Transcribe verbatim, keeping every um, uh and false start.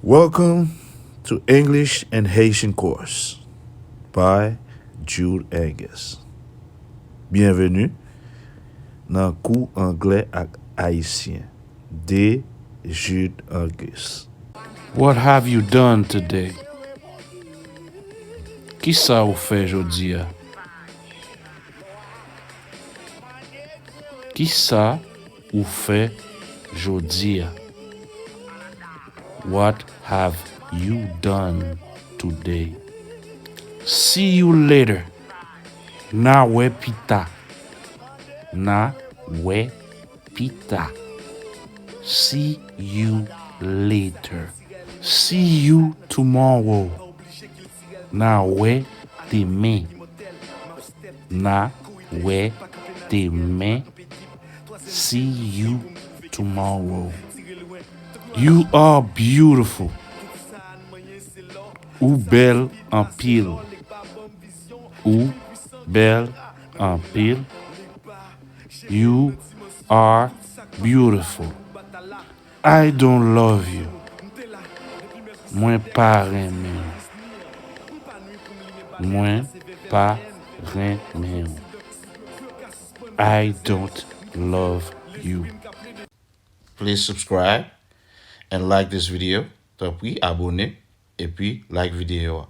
Welcome to English and Haitian course by Jude Angus. Byenveni nan kou anglè ak ayisyen de Jude Angus. What have you done today? Kisa ou fè jodi a? Kisa ou fè jodi a? What have you done today? See you later. Na wè pita. Na wè pita. See you later. See you tomorrow. Na wè demen. Na wè demen. See you tomorrow. You are beautiful. Ou bèl anpil. Ou bèl anpil. You are beautiful. I don't love you. Mwen pa renmen w. Mwen pa renmen w. I don't love you. Please subscribe and like this video. Tanpri, abone epi like videyo a.